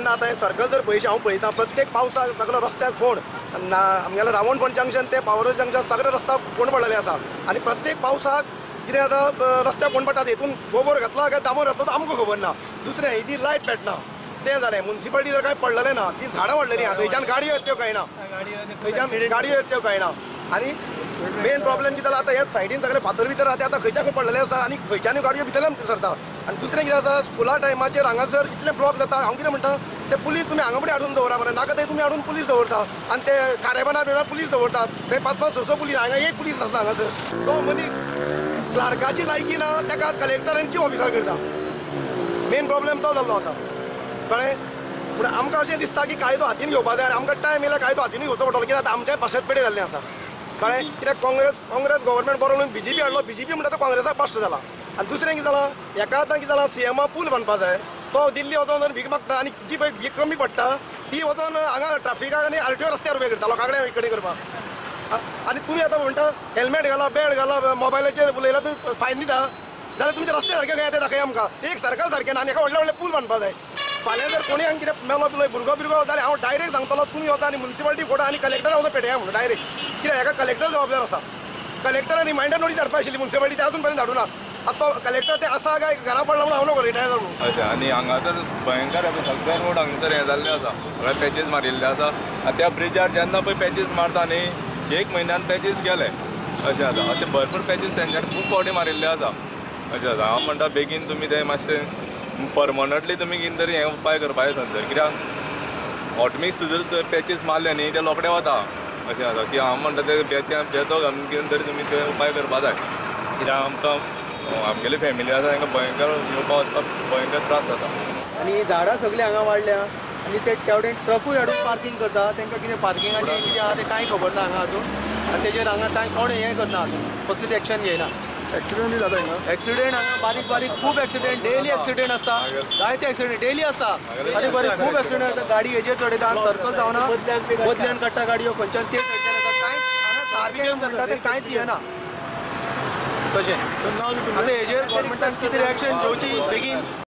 जेन्ना आतां हें सर्कल जर पळयशें हांव पळयता प्रत्येक पावसाक सगळो रस्त्याक फोंड ना आमगेलो रावणफोंड जंक्शन ते पावरो जंक्शन सगळे रस्ता फोंड पडलेले आसा आनी प्रत्येक पावसाक कितें जाता रस्त्याक फोंड पडटा. हितून गोबोर घातला काय दामोर घातला तो आमकां खबर ना. दुसरें ही लायट पेटना तें जालें. मुन्सिपालिटी जर कांय पडलेलें ना ती झाडां वाडलेलीं आहा थंयच्यान गाडयो येत त्यो कळना, थंयच्यान गाडयो येत त्यो कळना. आनी मेन प्रॉब्लेम कितें जाला आतां ह्या सायडीन सगळे फातर भितर आहा ते आतां खंयच्या खंय पडलेले आसा आनी खंयच्यानूय गाडयो भितरल्यान सरता. आनी दुसरें कितें आसा स्कुला टायमाचेर हांगासर इतलें ब्लॉक जाता. हांव कितें म्हणटा ते पुलीस तुमी हांगा फुडें हाडून दवरा मरे, नाका ते तुमी हाडून पुलीस दवरता आनी ते खारेबानार बिणार पुलीस दवरता. थंय 5 5 6 6 पुलीस, हांगा एक पुलीस नासता हांगासर. जो मनीस क्लार्काची लायकी ना ताका कलेक्टरांची ऑफिसर करता. मेन प्रॉब्लेम तो जाल्लो आसा कळ्ळें. पूण आमकां अशें दिसता की कायदो हातीन घेवपा जाय आनी आमकां टायम येयल्यार कायदो हातीन घेवचो पडटलो कित्याक आतां आमच्याय भाशेंत पेडे जाल्लें आसा कळ्ळें. कित्याक काँग्रेस गव्हर्मेंट बरो म्हणून बीजेपी हाडलो, बीजेपी म्हणटा तो काँग्रेसाक पाश्ट जाला. आनी दुसरें कितें जालां हेका आतां कितें जालां सीएमा पूल बांदपा जाय तो दिल्ली वचोन भीक मागता आनी जी पळय भीक कमी पडटा ती वचोन हांगा ट्राफिकाक आनी आरटीओ रस्त्यार उबे करता लोकां कडेन कडेन करपाक. आनी तुमी आतां म्हणटा हेल्मेट घाला बेल्ट घाला मोबायलाचेर उलयला तुमी फायन दिता जाल्यार तुमचे रस्ते सारके खंय ते दाखय आमकां. एक सर्कल सारकें ना आनी एका व्हडले व्हडले पूल बांदपा जाय. फाल्यां जर कोणी हांगा कितें मेलो बिलो भुरगो बिरगो जाल्यार हांव डायरेक्ट सांगतलो तुमी वता आनी मुन्सिपालिटी फोडा आनी कलेक्टरा वचून पेटया म्हणून डायरेक्ट. कित्याक हेका कलेक्टर जबाबदार आसा. कलेक्टरान रिमायंडर नोटीस धाडपा आशिल्ली मुन्सिपालिटी ते अजून पर्यंत धाडूना. आतां तो कलेक्टर ते आसा काय घरा पडला म्हणून हांव नको रिटायर जालो म्हणून. अशें आनी हांगासर भयंकर सगळे रोड हांगासर हें जाल्लें आसा, सगळे पॅचीस मारिल्ले आसा. आनी त्या ब्रिजार जेन्ना पळय पॅचीस मारता न्ही एक म्हयन्यान पॅचीस गेले अशें आसा. अशें भरपूर पॅचीस तेंच्यानी खूब फावटी मारिल्ले आसा अशें आसा. हांव म्हणटा बेगीन तुमी ते मातशें परमनंटली तुमी कितें तरी हें उपाय करपाक जाय थंयसर, कित्याक हॉटमिक्स जर पॅचीस मारले न्ही ते रोखडे वता अशें आसा. की हांव म्हणटा ते बेतो घालून कितें तरी तुमी ते उपाय करपाक जाय, कित्याक आमकां आमगेली फॅमिली आसा तांकां भयंकर येवपा वचपाक भयंकर त्रास जाता. आनी झाडां सगळीं हांगा वाडल्या आनी ते तेवटेन ट्रकूय हाडून पार्कींग करता. तांकां कितें पार्किंगाचें कितें आहा तें कांय खबर ना हांगा अजून. आनी तेजेर हांगा कांय कोण हें करना अजून, कसलीच एक्शन घेयना. एक्सिडेंट जाता हांगा, एक्सिडेंट हांगा बारीक बारीक खूब एक्सिडेंट, डेली एक्सिडेंट आसता, जायते एक्सिडेंट डेली आसता. बारीक बारीक खूब एक्सिडेंट आसता. गाडी हेजेर चडयता आनी सर्कल जावना बदल्यान काडटा गाडयो खंयच्यान ते सायडच्यान येता. कांयच हांगा सारकें म्हणटा तें कांयच येना तशें. आतां हेजेर गव्हर्मेंटान कितें एक्शन घेवची बेगीन.